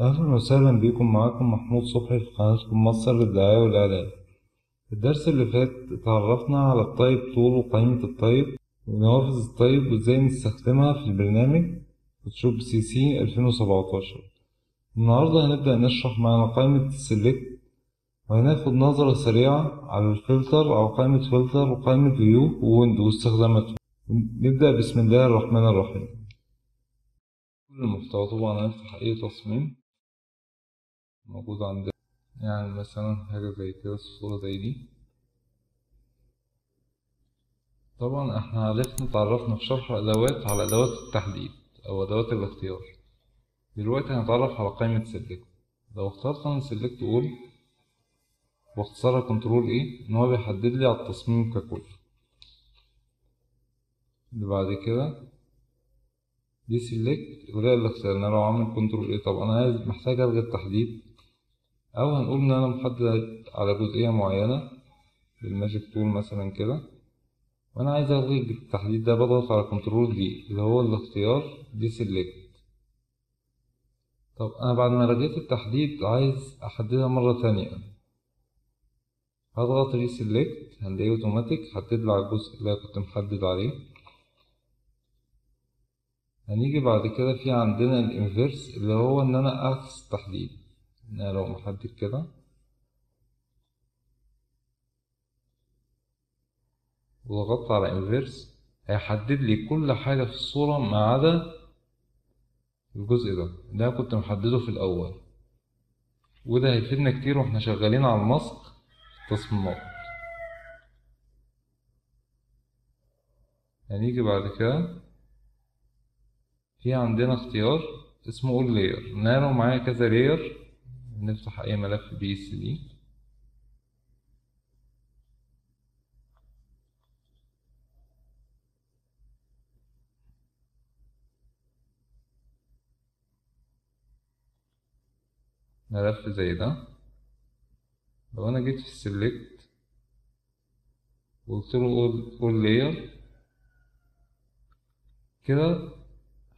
أهلا وسهلا بكم، معاكم محمود صبحي في قناتكم مصر للدعاية والإعلان. الدرس اللي فات اتعرفنا على ال type tool وقائمة ال type ونوافذ ال type وازاي نستخدمها في البرنامج Photoshop CC 2017. النهاردة هنبدأ نشرح معنا قائمة ال select، وهناخد نظرة سريعة على الفلتر أو قائمة فلتر وقائمة view و window واستخداماتهم. نبدأ بسم الله الرحمن الرحيم. كل المحتوى طبعا هنفتح أي تصميم موجود عندنا، يعني مثلا حاجة زي كده، صورة زي دي. طبعا احنا عرفنا تعرفنا في شرح الأدوات على أدوات التحديد أو أدوات الاختيار. دلوقتي هنتعرف على قائمة select. لو اخترت أنا select all واختصارها control A، إن هو بيحدد لي على التصميم ككل. اللي بعد كده deselect إلغاء الاختيار. أنا لو عامل control A، طب أنا عايز محتاج ألغي التحديد، أو هنقول إن أنا محدد على جزئية معينة بال magic tool مثلا كده، وأنا عايز ألغي التحديد ده، بضغط على control D اللي هو الاختيار deselect. طب أنا بعد ما لغيت التحديد عايز أحددها مرة تانية، هضغط reselect، هنلاقيه أوتوماتيك حدد لي على الجزء اللي أنا كنت محدد عليه. هنيجي بعد كده في عندنا ال inverse اللي هو إن أنا أعكس التحديد. إن أنا لو محدد كده وضغطت على inverse هيحدد لي كل حاجة في الصورة ما عدا الجزء ده اللي أنا كنت محدده في الأول، وده هيفيدنا كتير واحنا شغالين على ال mask في التصميمات. هنيجي بعد كده في عندنا اختيار اسمه all layer. إن أنا لو معايا كذا layer، نفتح أي ملف PSD، ملف زي ده. لو أنا جيت في ال select وقلت له all layer كده،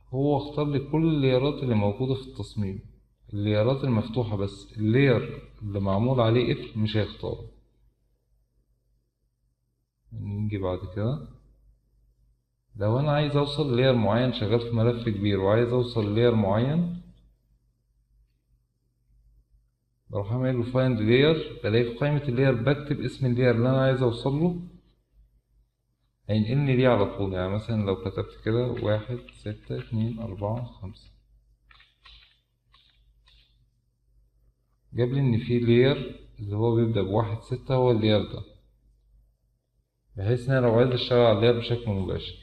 هو اختار لي كل ال layer ات اللي موجودة في التصميم، ال layer ات المفتوحة بس، ال layer اللي معمول عليه قفل مش هيختاره. نيجي بعد كده لو انا عايز اوصل layer معين، شغال في ملف كبير وعايز اوصل layer معين، بروح اعمل له find layer، بلاقي في قائمة ال layer بكتب اسم ال layer اللي انا عايز اوصل له، هينقلني ليه على طول. يعني مثلا لو كتبت كده 1 6 2 4 5، جاب لي ان في layer اللي هو بيبدأ ب1 6 هو ال layer ده، بحيث ان انا لو عايز اشتغل على ال layer بشكل مباشر.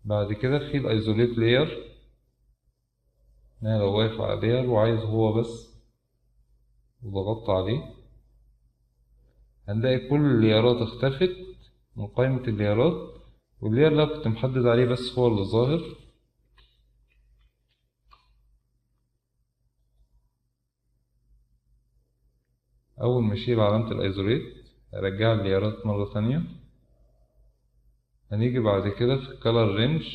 بعد كده في ال isolate layer، ان انا لو واقف على layer وعايز هو بس وضغطت عليه، هنلاقي كل ال layer ات اختفت من قائمة ال layer ات، وال layer اللي كنت محدد عليه بس هو اللي ظاهر. أول ما أشيل علامة ال isolate أرجع ال layer ات مرة تانية. هنيجي بعد كده في ال color range،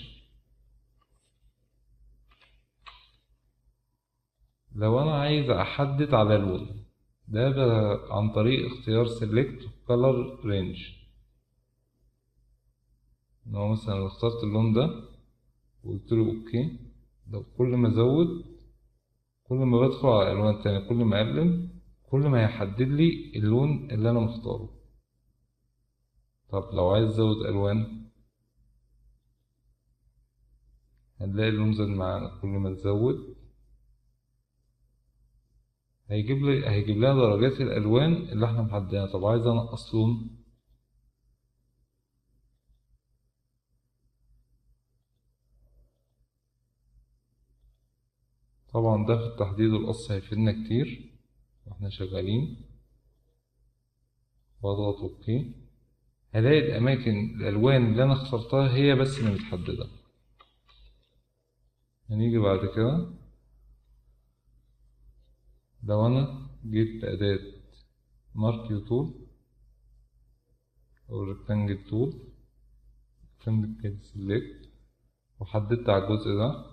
لو أنا عايز أحدد على لون، ده عن طريق اختيار select color range. ان هو مثلا لو اخترت اللون ده وقلت له okay، لو كل ما ازود كل ما بدخل على الالوان التانية، كل ما اقلل كل ما هيحدد لي اللون اللي انا مختاره. طب لو عايز ازود الوان هنلاقي اللون زاد معانا، كل ما تزود هيجيب لنا درجات الالوان اللي احنا محددينها. طب عايز انقص لون، طبعا ده في التحديد والقص هيفيدنا كتير واحنا شغالين. واضغط okay، هلاقي الاماكن الالوان اللي انا اخترتها هي بس اللي متحدده. هنيجي بعد كده لو انا جيت بأداة marquee tool او rectangle tool، rectangle select، وحددت على الجزء ده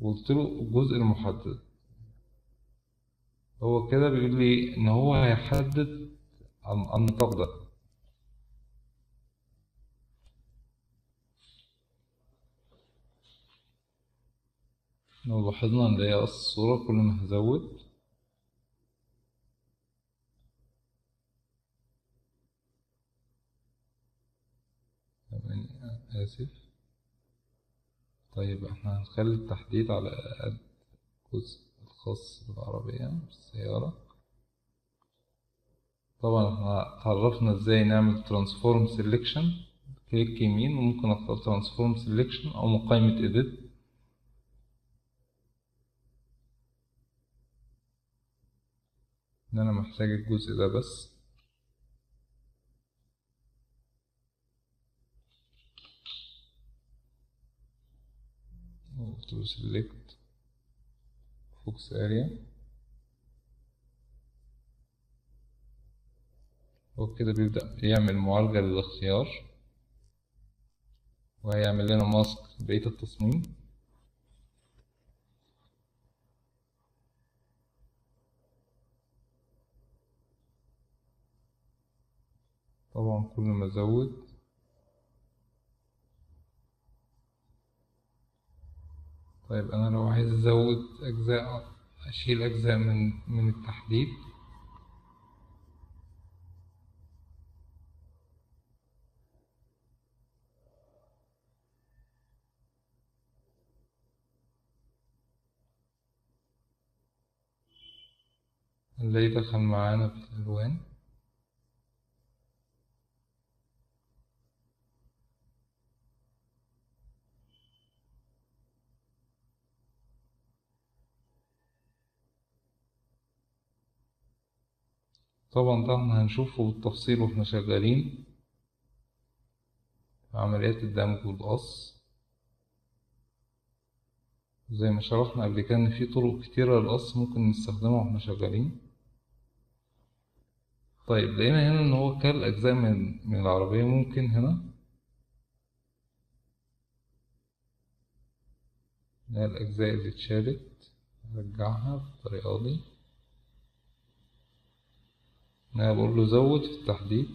وقلت له الجزء المحدد. هو كده بيقول لي ان هو هيحدد النطاق ده. لو لاحظنا ان هي قص الصورة كل ما هزود آسف. طيب احنا هنخلي التحديد على قد الجزء الخاص بالعربية بالسيارة. طبعا احنا اتعرفنا ازاي نعمل transform selection، click يمين وممكن اختار transform selection او من قائمة edit. ان انا محتاج الجزء ده بس. قلت له select focus area، وكده بيبدأ يعمل معالجة للاختيار وهيعمل لنا ماسك بقية التصميم. طبعا كل ما ازود طيب انا لو عايز ازود اجزاء، اشيل اجزاء من التحديد. هنلاقي دخل معانا في الالوان. طبعا ده احنا هنشوفه بالتفصيل واحنا شغالين في عمليات الدمج والقص. زي ما شرحنا قبل كده ان في طرق كتيرة للقص ممكن نستخدمها واحنا شغالين. طيب لقينا هنا ان هو كل اجزاء من العربية. ممكن هنا نلاقي الاجزاء اللي اتشالت نرجعها بالطريقة دي. انا بقول له زود في التحديد.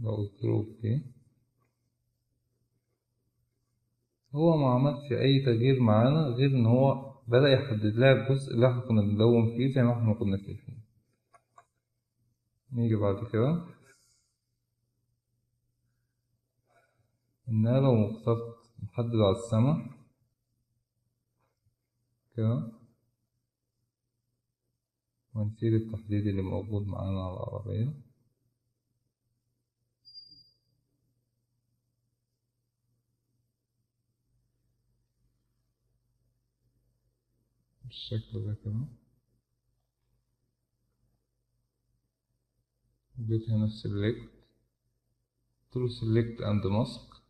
لو قلت له okay، هو ما عملش اي تغيير معانا غير ان هو بدأ يحدد لها الجزء اللي احنا كنا بنلون فيه زي ما احنا كنا شايفين. نيجي بعد كده ان انا لو اخترت محدد على السما كده ونشيل التحديد اللي موجود معانا على العربية. بالشكل ده كده، جيت هنا select، قلت له select and mask،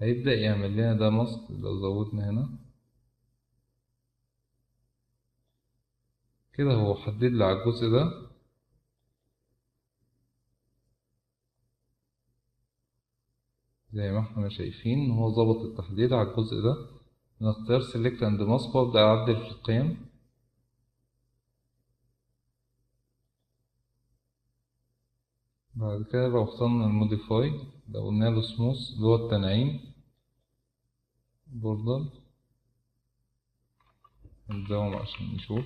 هيبدأ يعمل لنا ده mask. لو زودنا هنا كده هو حدد لي على الجزء ده. زي ما احنا شايفين ان هو ظبط التحديد على الجزء ده. نختار select and mask وابدأ اعدل في القيم. بعد كده لو اخترنا ال modify، لو قلنا له smooth اللي هو التنعيم border، نزوم عشان نشوف،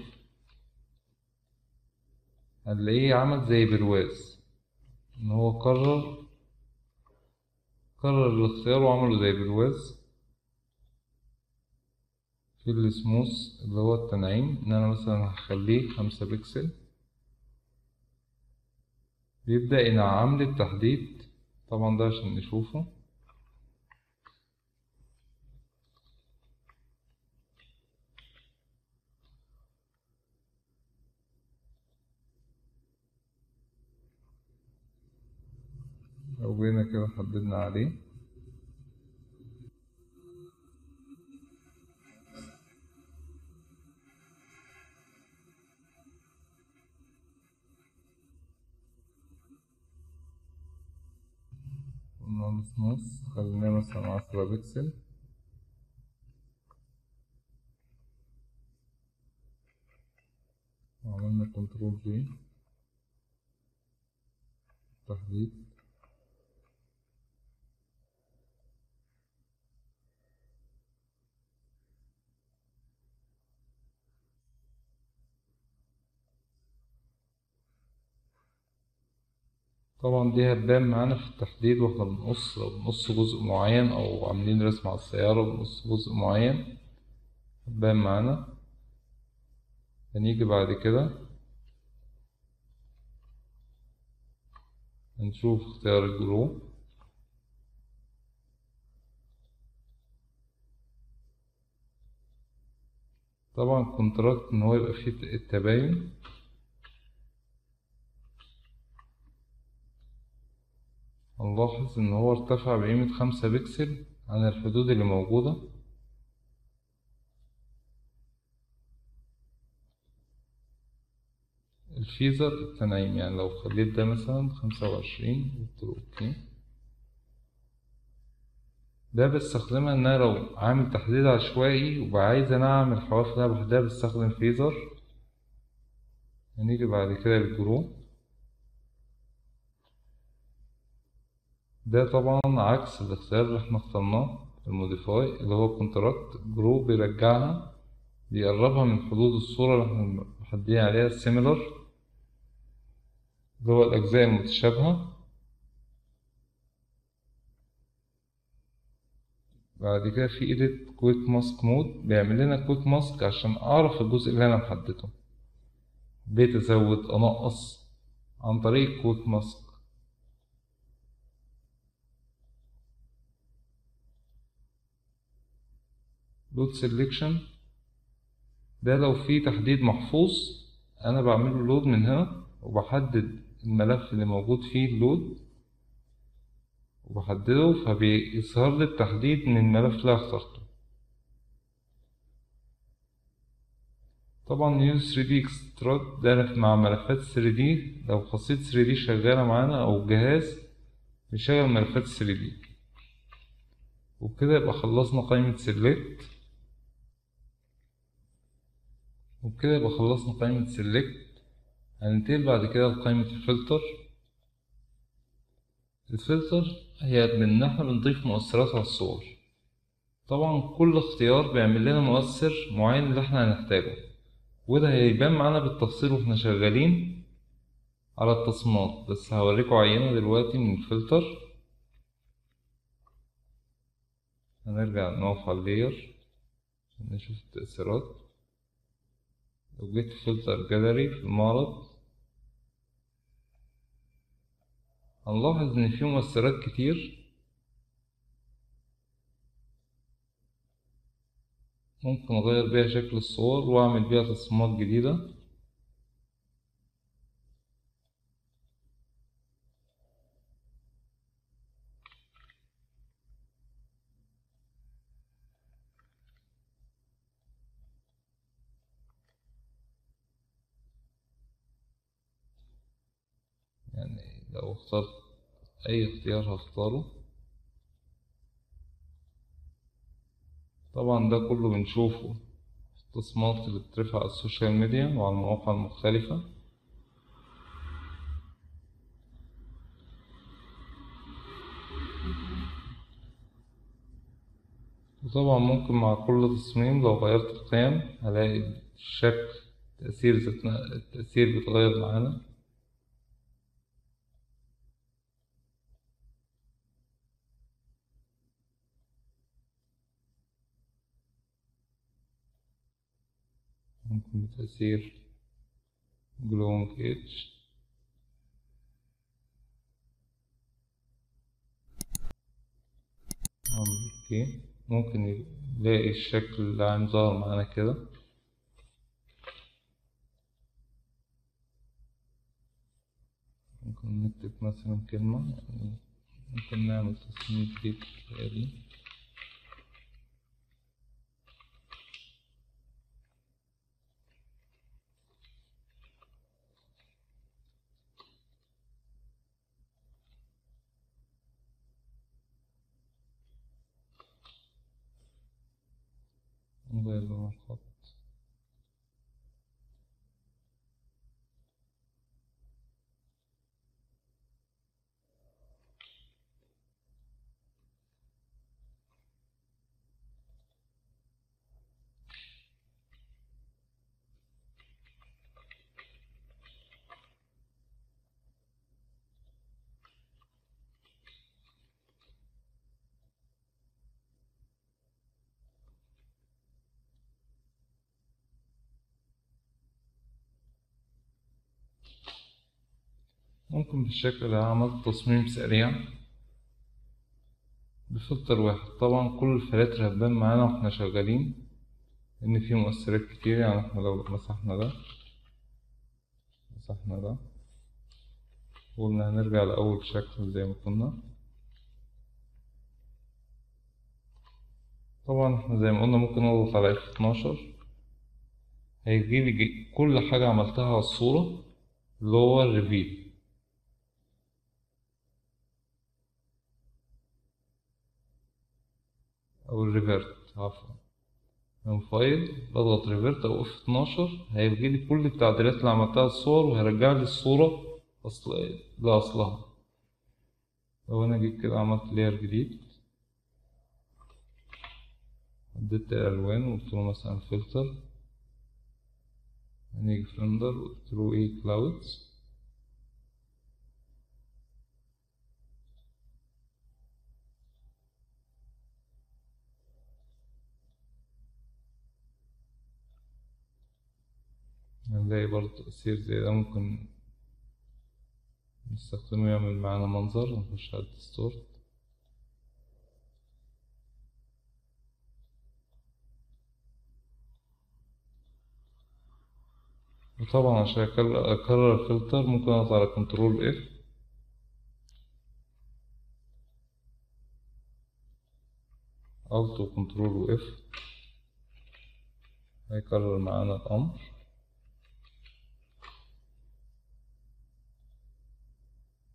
هنلاقيه عمل زي برواز، ان هو كرر الاختيار وعمله زي برواز. في ال smooth اللي هو التنعيم ان انا مثلا هخليه 5 بكسل، بيبدأ ينعم لي التحديد. طبعا ده عشان نشوفه. لو جينا كده حددنا عليه طبعا smooth خلينا مثلا 10 بكسل. وعملنا control V تحديد. طبعا دي هتبان معانا في التحديد واحنا بنقص، لو بنقص جزء معين او عاملين رسم على السيارة بنقص جزء معين هتبان معانا. هنيجي بعد كده هنشوف اختيار ال grow. طبعا contrast ان هو يبقى فيه التباين. هنلاحظ ان هو ارتفع بقيمة 5 بكسل عن الحدود اللي موجودة. ال feather التنعيم، يعني لو خليت ده مثلا 25 قلت له okay، ده بستخدمها ان انا لو عامل تحديد عشوائي وعايز انعم الحواف اللي انا بحددها بستخدم feather. هنيجي بعد كده لل grow، ده طبعا عكس الاختيار اللي احنا اخترناه ال modify اللي هو contrast. grow بيرجعها بيقربها من حدود الصورة اللي احنا محددين عليها. ال similar اللي هو الأجزاء المتشابهة. بعد كده في edit quick mask mode، بيعمل لنا quick mask عشان أعرف الجزء اللي أنا محدده، بقيت أزود أنقص عن طريق quick mask. load selection ده لو في تحديد محفوظ انا بعمله load من هنا، وبحدد الملف اللي موجود فيه ال load وبحدده، فبيظهر لي التحديد من الملف اللي انا اخترته. طبعا use 3D extract ده مع ملفات 3D، لو خاصية 3D شغالة معانا او الجهاز بيشغل ملفات 3D. وبكده يبقى خلصنا قائمة select. وبكده يبقى خلصنا قائمة select. هننتقل بعد كده لقائمة ال filter. ال filter هي ان احنا بنضيف مؤثرات على الصور. طبعا كل اختيار بيعمل لنا مؤثر معين اللي احنا هنحتاجه، وده هيبان معانا بالتفصيل واحنا شغالين على التصميمات، بس هوريكم عينة دلوقتي من الفلتر. هنرجع نقف على ال layer عشان نشوف التأثيرات. لو جيت filter gallery في المعرض هنلاحظ ان في مؤثرات كتير ممكن اغير بيها شكل الصور واعمل بيها تصميمات جديدة. يعني لو اخترت اي اختيار هختاره. طبعا ده كله بنشوفه في التصميمات اللي بترفع على ال social media وعلى المواقع المختلفة. وطبعا ممكن مع كل تصميم لو غيرت القيم هلاقي الشكل تأثير التأثير بيتغير معانا. ممكن بتأثير glowing edge. okay، ممكن نلاقي الشكل اللي عم ظهر معانا كده. ممكن نكتب مثلا كلمة، يعني ممكن نعمل تصميم جديد بالطريقة دي. نغير لون الخط. ممكن بالشكل ده عملت تصميم سريع بفلتر واحد. طبعا كل الفلاتر هتبان معانا واحنا شغالين ان في مؤثرات كتير. يعني احنا لو مسحنا ده مسحنا ده وقلنا هنرجع لأول شكل زي ما كنا. طبعا احنا زي ما قلنا ممكن نضغط على F12 هيجيلي كل حاجة عملتها على الصورة اللي هو ال reveal. او ال revert عفوا، من file بضغط revert او F12 هيجيلي كل التعديلات اللي عملتها على الصور وهيرجع لي الصورة لأصلها. لو انا جيت كده عملت layer جديد، عدلت الالوان وقلت له مثلا فلتر، هنيجي في render وقلت له ايه clouds، هنلاقي برضه تأثير زي ده ممكن نستخدمه يعمل معانا منظر. نخش على ال distort، وطبعا عشان اكرر الفلتر ممكن اضغط على control F Alt و control و F هيكرر معانا الامر.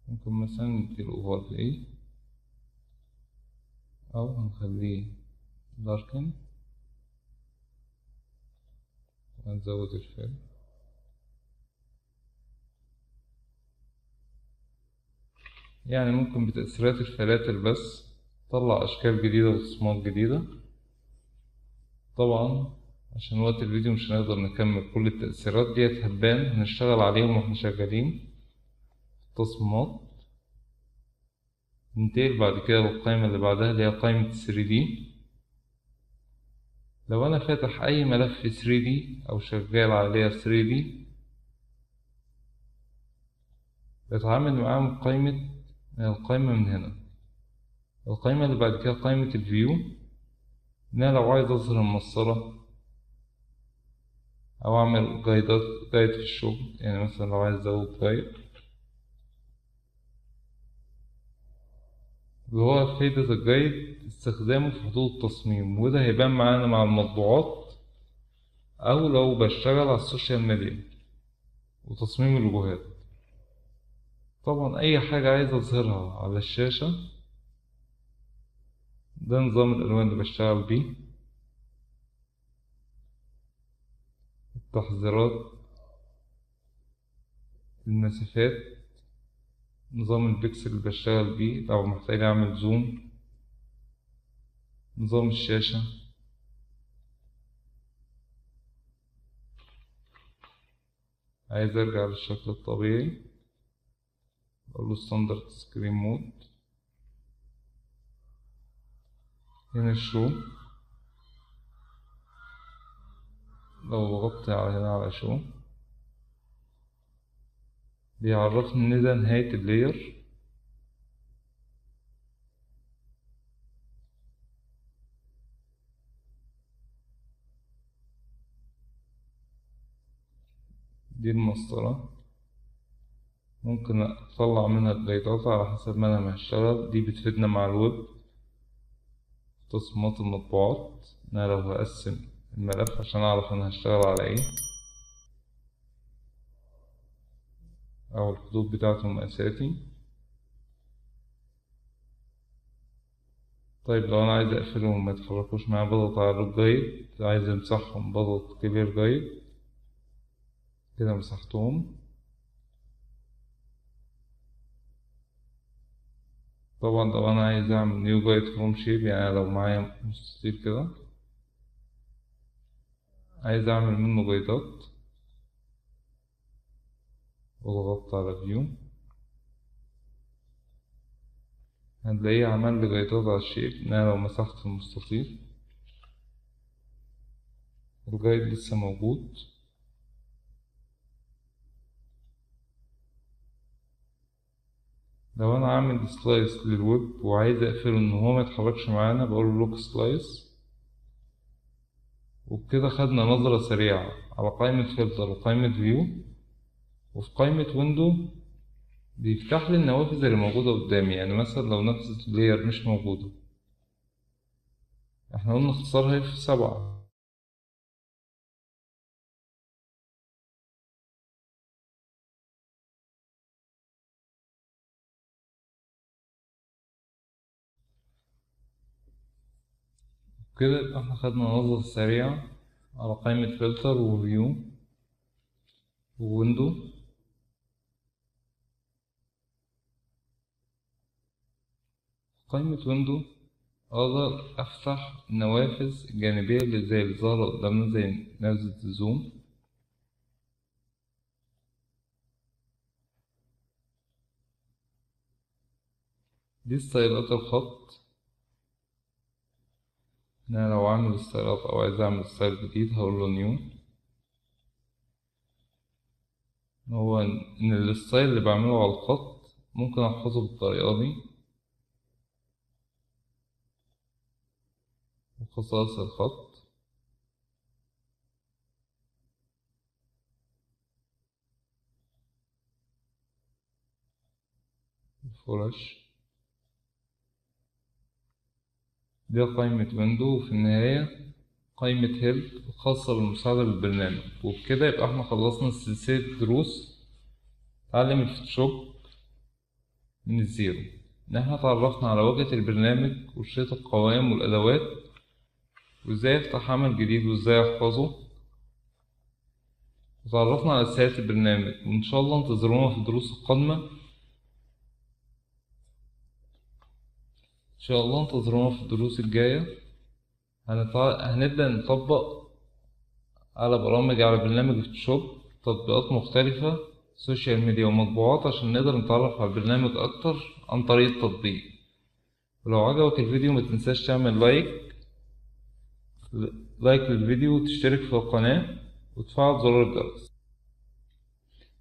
ممكن مثلا نديله overlay او هنخليه darken ونزود ال fill. يعني ممكن بتأثيرات الفلاتر بس تطلع أشكال جديدة وتصميمات جديدة. طبعا عشان وقت الفيديو مش هنقدر نكمل كل التأثيرات ديت، هتبان هنشتغل عليهم واحنا شغالين تصميمات. ننتقل بعد كده للقائمة اللي بعدها اللي هي قائمة 3D. لو أنا فاتح أي ملف 3D أو شغال عليه 3D بتعامل معاه من القائمة من هنا. القائمة اللي بعد كده قائمة ال view، إن أنا لو عايز أظهر المسطرة أو أعمل guide في الشغل، يعني مثلا لو عايز أزود guide اللي هو فايدة ال guide استخدامه في حدود التصميم، وده هيبان معانا مع المطبوعات أو لو بشتغل على ال social media وتصميم اللوجوهات. طبعا أي حاجة عايز أظهرها على الشاشة، ده نظام الألوان اللي بشتغل بيه، التحذيرات، المسافات، نظام البكسل اللي بشتغل بيه لو محتاج أعمل zoom، نظام الشاشة، عايز أرجع للشكل الطبيعي أقوله standard screen mode. هنا ال show، لو ضغطت على هنا على show بيعرفني ان ده نهاية ال layer. دي المسطرة ممكن اطلع منها البيضات على حسب ما انا هشتغل. دي بتفيدنا مع الويب تصميمات المطبوعات، انا لو هقسم الملف عشان اعرف انا هشتغل على ايه او الحدود بتاعته ومقاساتي. طيب لو انا عايز اقفلهم ما يتحركوش معايا بضغط على lock guide، عايز امسحهم بضغط clear guide. كده مسحتهم. طبعا لو انا عايز اعمل new guide from shape، يعني لو معايا مستطيل كده عايز اعمل منه guide ات، وضغطت على view هتلاقيه عمل لي guide ات على ال shape. ان انا لو مسحت المستطيل ال guide لسه موجود. لو انا عامل slice لل wipe وعايز اقفله ان هو ما يتحركش معانا بقول له lock slice. وبكده خدنا نظرة سريعة على قائمة فلتر وقائمة view، وفي قائمة window بيفتح لي النوافذ اللي موجودة قدامي. يعني مثلا لو نفذ layer مش موجودة، احنا قلنا اختصارها F7. كده يبقى احنا خدنا نظرة سريعة على قائمة filter و view و window. قائمة window اقدر افتح النوافذ الجانبية اللي زي اللي ظاهرة قدامنا، زي نافذة ال zoom. دي style ات الخط، انا لو عامل style ات او عايز اعمل style جديد هقول له new. هو ان ال style اللي بعمله على الخط ممكن احفظه بالطريقة دي، وخصائص الخط. الفرش دي قائمة window، وفي النهاية قائمة help الخاصة بالمساعدة بالبرنامج. وبكده يبقى احنا خلصنا سلسلة دروس تعلم الفوتوشوب من ال zero. ان احنا اتعرفنا على واجهة البرنامج وشريط القوائم والأدوات، وازاي افتح عمل جديد وازاي احفظه، وتعرفنا على أساسيات البرنامج. وان شاء الله انتظرونا في الدروس القادمة. ان شاء الله انتظرونا في الدروس الجاية. هنبدأ نطبق على برامج، على برنامج فوتوشوب، تطبيقات مختلفة، social media ومطبوعات، عشان نقدر نتعرف على البرنامج اكتر عن طريق التطبيق. ولو عجبك الفيديو ما تنساش تعمل like للفيديو وتشترك في القناة وتفعل زرار الجرس.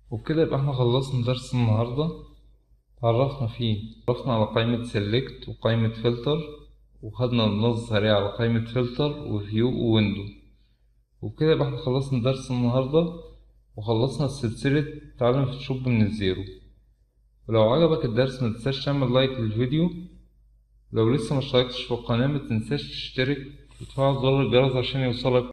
وبكده يبقى احنا خلصنا درس النهاردة. تعرفنا على قائمة select وقائمة فلتر، وخدنا نظرة سريعة على قائمة filter و view و window. وبكده يبقى احنا خلصنا درس النهاردة وخلصنا سلسلة تعلم فوتوشوب من ال zero. ولو عجبك الدرس ما تنساش تعمل like للفيديو، لو لسه ما اشتركتش في القناة ما تنساش تشترك وتفعل زر الجرس عشان يوصلك